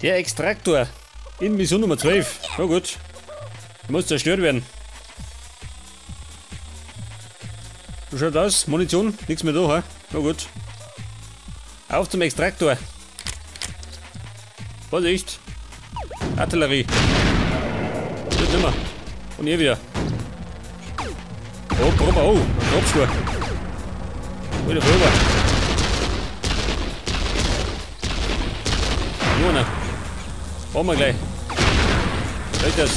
Der Extraktor in Mission Nummer 12. Na gut. Muss zerstört werden. Wie schaut aus? Munition? Nichts mehr da, hä? Na gut. Auf zum Extraktor. Vorsicht! Artillerie. Wird nimmer. Und hier wieder. Oh, Probe, oh, Dropschuhe. Wieder rüber. Nur einer. Brauchen wir gleich. Soll das?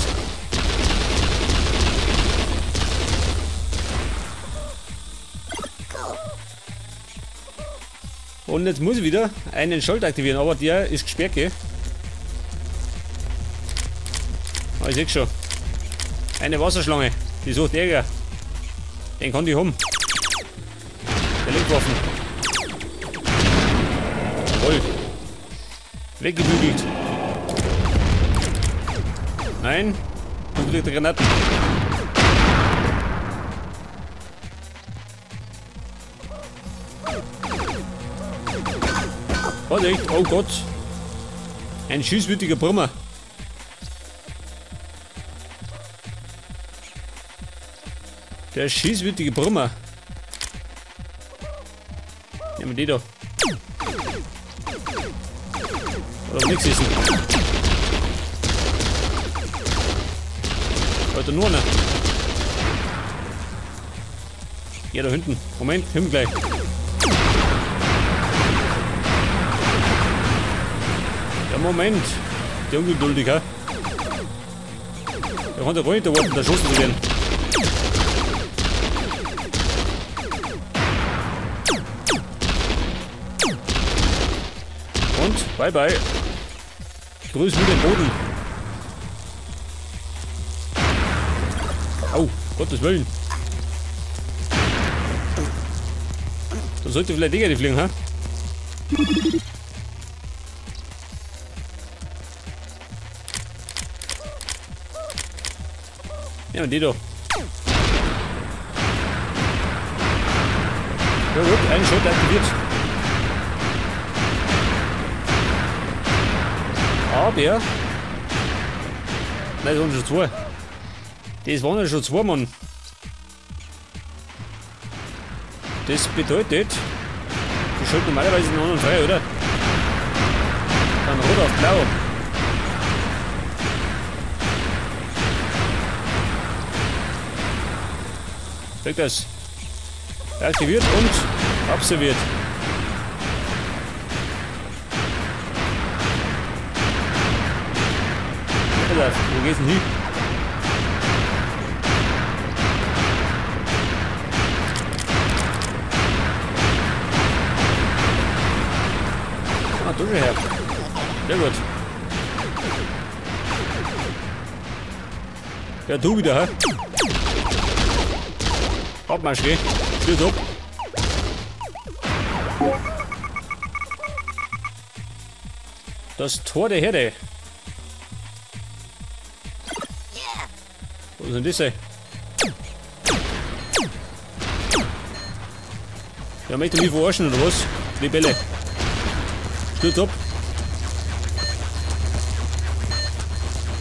Und jetzt muss ich wieder einen Schalter aktivieren, aber der ist gesperrt, gell? Ah, ich seh schon. Eine Wasserschlange, die sucht Ärger. Den kann ich haben. Der Lenkwaffen. Jawohl. Weggebügelt. Nein. Und wieder Granaten. Vorsicht, oh Gott. Ein schießwütiger Brummer. Der schießwütige Brummer. Nehmen wir die da. Oder nichts essen. Leute, nur einer. Ja, da hinten. Moment, hin gleich. Ja, Moment. Der ungeduldig, hä? Der kann doch gar nicht da warten, erschossen zu werden. Und bye bye. Grüß mit dem Boden. Au, Gottes Willen. Da sollte vielleicht Digga die fliegen, hä? Ja, und die da. Ja gut, ein Schritt aktiviert. Aber... Nein, das waren schon zwei. Das waren ja schon zwei, Mann. Das bedeutet... Die schalten normalerweise den anderen frei, oder? Dann rot auf blau. Sag das. Aktiviert und absolviert. Wo geht's denn hin? Ah, du schon her. Sehr gut. Ja, du wieder, hä? Abmarsch, geh. Stürz ab. Das Tor der Herde. Was ist denn das, ey? Ja, möchte mich verarschen, oder was? Die Bälle. Stürz ab.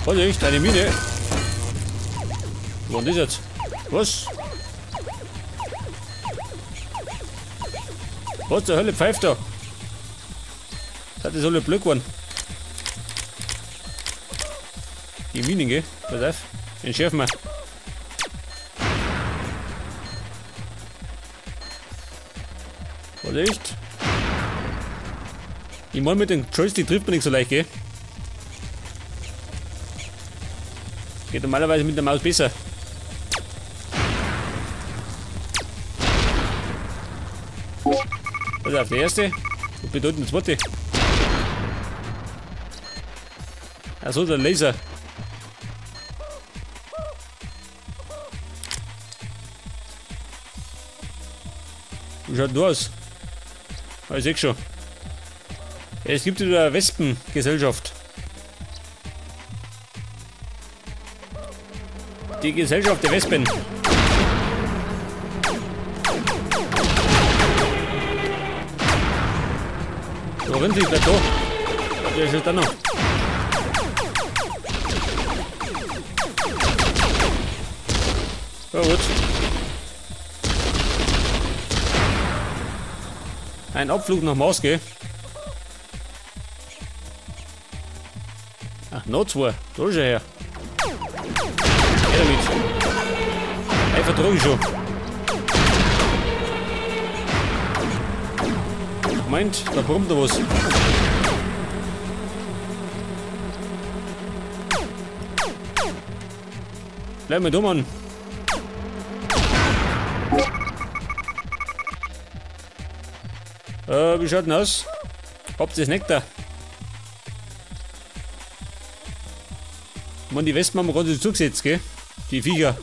Vorsicht, eine Mine. Was war denn das jetzt? Was? Was zur Hölle pfeift da? Das ist alle blöd geworden. Die Minen, gell? Pass auf. Entschärfen wir. Vorsicht. Ich meine, mit dem Joystick trifft man nicht so leicht, gell? Geht normalerweise mit der Maus besser. Pass auf, der erste. Was bedeutet der zweite? Achso, der Laser. Wie schaut denn aus? Ah, ich seh schon. Es gibt wieder eine Wespengesellschaft. Die Gesellschaft der Wespen. Da rennt sich, bleib da. Der ist da noch. Ja, gut. Ein Abflug nach Mars, gell? Ach, noch zwei. Da ist er her. Geh damit. Ey, vertrag ich schon. Moment, da brummt da was. Bleib mal da, Mann. Wie schaut denn aus? Habt ihr das Nektar? Ich meine, die Wespen haben wir gerade zugesetzt, gell? Die Viecher.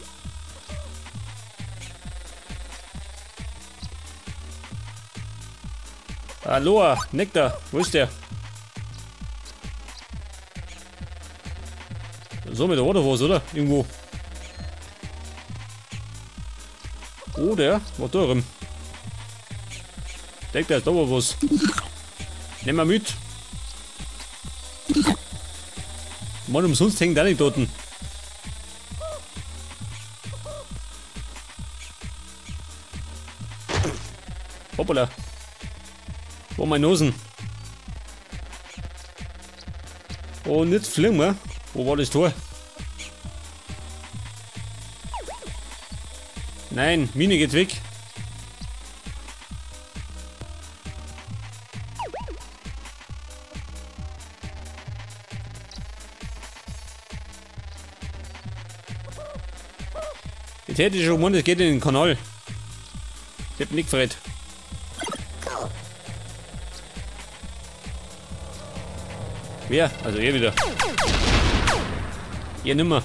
Aloha, Nektar, wo ist der? So mit der Waterfalls, oder? Irgendwo. Oh, der war da rum. Denkt, der ist da was. Nehmen wir mit. Mann, umsonst hängt auch nicht dort. Hoppala. Wo meine Hosen? Oh, nicht fliegen wir. Wo war das Tor? Nein, Mine geht weg. Jetzt hätte ich schon gemeint, es geht in den Kanal. Ich hab nicht gefreut. Wer? Also ihr wieder. Ihr nimmer.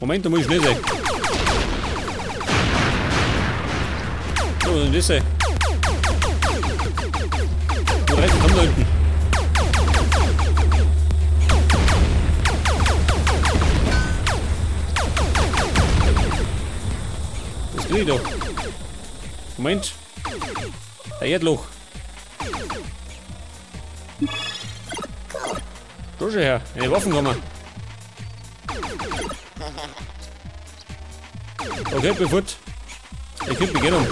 Moment, da muss ich schnell sein. So, was ist denn das sein? Wo reißt die da hinten? Das krieg ich doch. Moment. Der Erdloch. Da schon her, eine Waffenkammer. Okay, bin fort. Ich könnte mich gehen.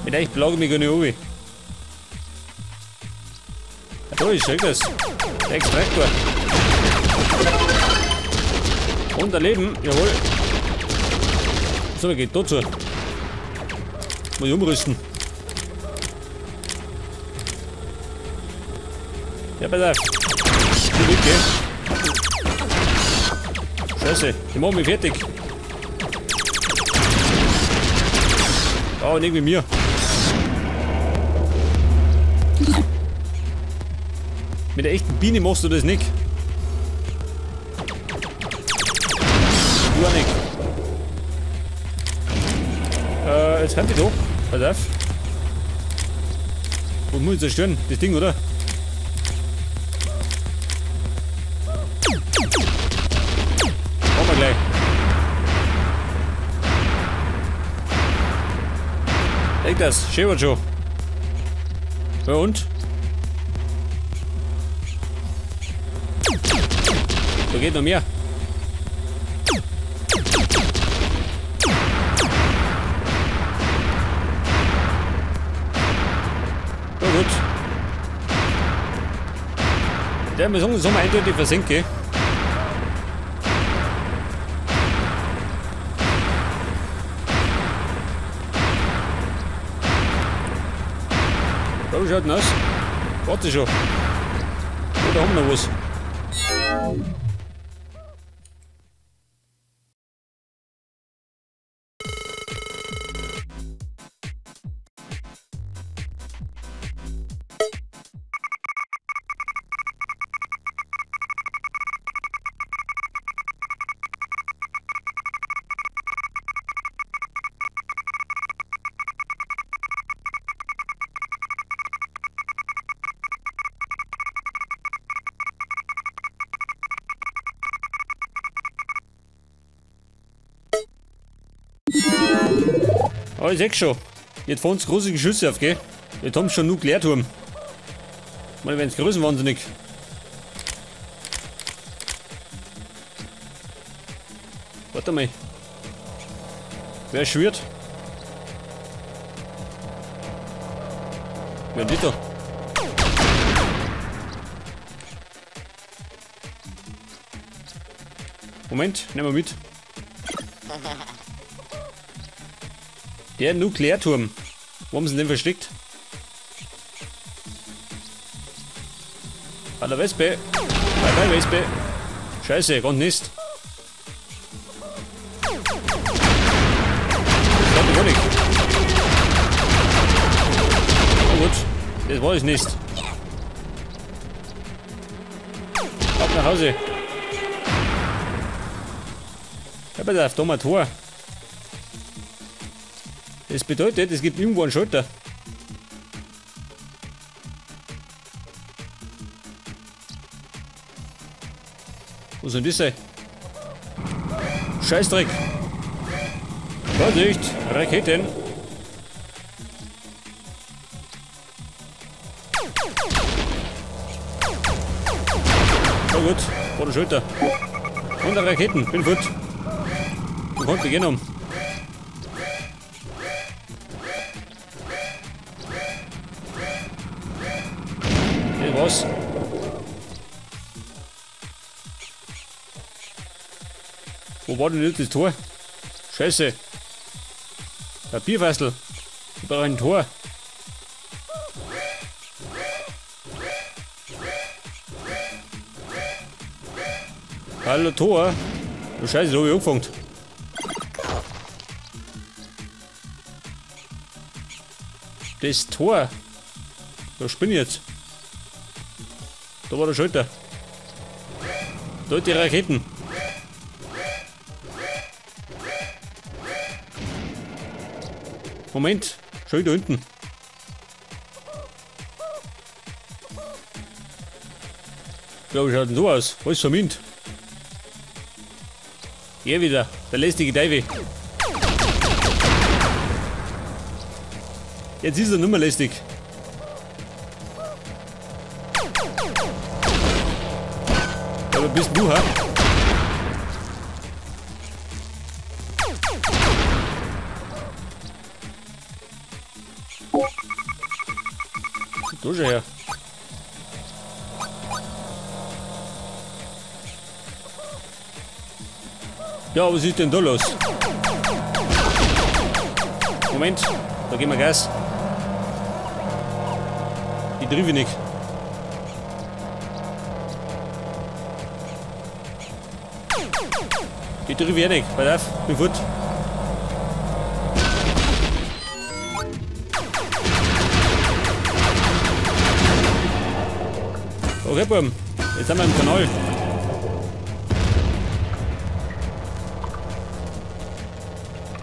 Mit euch plage ich mich gar nicht runter. Da ist schön das. Der Extraktor. Und ein Leben, jawohl. So, geht dazu. Muss ich umrüsten. Ja, pass auf. Die Scheiße, die machen mich fertig. Oh, nicht mit mir. Mit der echten Biene machst du das nicht. Du auch nicht. Jetzt kann ich doch. Pass auf. Und muss ich zerstören? Das Ding, oder? Machen wir gleich. Leg das, schön schon. Ja und? Da geht noch mehr. Ja gut. Der muss sagen, das haben wir eindeutig versenkt, gell? Wie schaut denn aus? Warte schon. Oh, da haben wir noch was. Oh, ich seh schon. Jetzt fahren sie große Geschütze auf, gell? Jetzt haben sie schon Nuklearturm. Ich meine, wenn es größenwahnsinnig. Warte mal. Wer schwört? Wer ist da? Moment, nehmen wir mit. Der Nuklearturm. Wo haben sie denn versteckt? Hallo Wespe. Bye bye Wespe. Scheiße, kommt nicht. Das hat gar nicht. Oh gut, das war es nicht. Ab nach Hause. Ja, pass auf, da mal ein Tor. Das bedeutet, es gibt irgendwo einen Schalter. Wo soll das sein? Scheißdreck! Vorsicht! Raketen! Oh gut, vor der Schulter. Und Raketen, bin fort. Und konnte gehen um. Das war's. Wo war denn jetzt das Tor? Scheiße. Papierfassel. Ich brauche ein Tor. Hallo Tor. Oh Scheiße, da hab ich angefangen. Das Tor. Da spinne ich jetzt. Da war der Schalter. Da die Raketen. Moment, schön da hinten. Ja, wie schaut denn so aus? Alles vermint. Hier wieder, der lästige Teufel. Jetzt ist er nicht mehr lästig. Aber bist du, ha? Da schon her. Ja, was ist denn da los? Moment, da geben wir Gas. Die triff ich nicht. Die triff ich auch nicht. Pass auf, bin fort. Okay, Buben, jetzt sind wir im Kanal.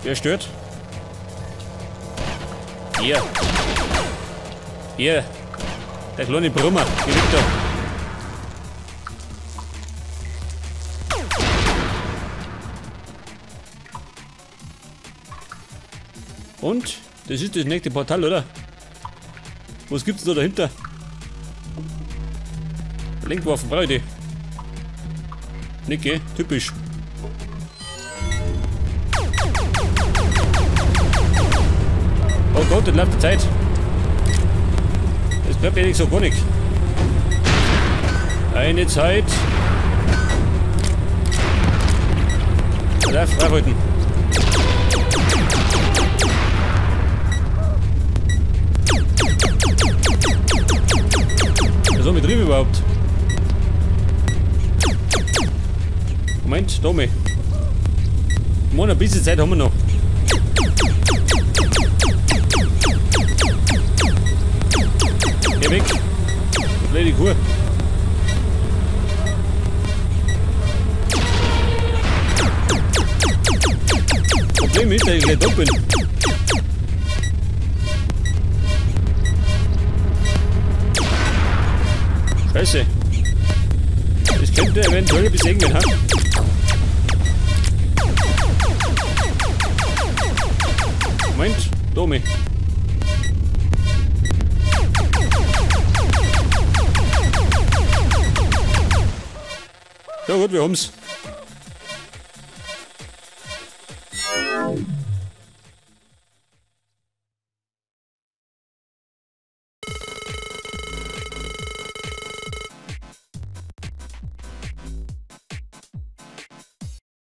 Wer stört? Hier. Hier. Der kleine Brummer. Geh weg da. Und? Das ist das nächste Portal, oder? Was gibt's da dahinter? Lenkwaffen brauche ich die. Nicht, gell? Typisch. Oh Gott, das läuft die Zeit. Das bleibt ehrlich so gar nicht. Eine Zeit. Lauf, freihalten. Was haben wir drin überhaupt? Moment, da mal. Mann, ein bisschen Zeit haben wir noch. Geh weg. Blöde Kuh. Problem ist, dass ich gleich da bin. Scheiße. Das könnte eventuell ein bisschen eng werden, ha? Moment, Domi. Ja gut, wir haben's.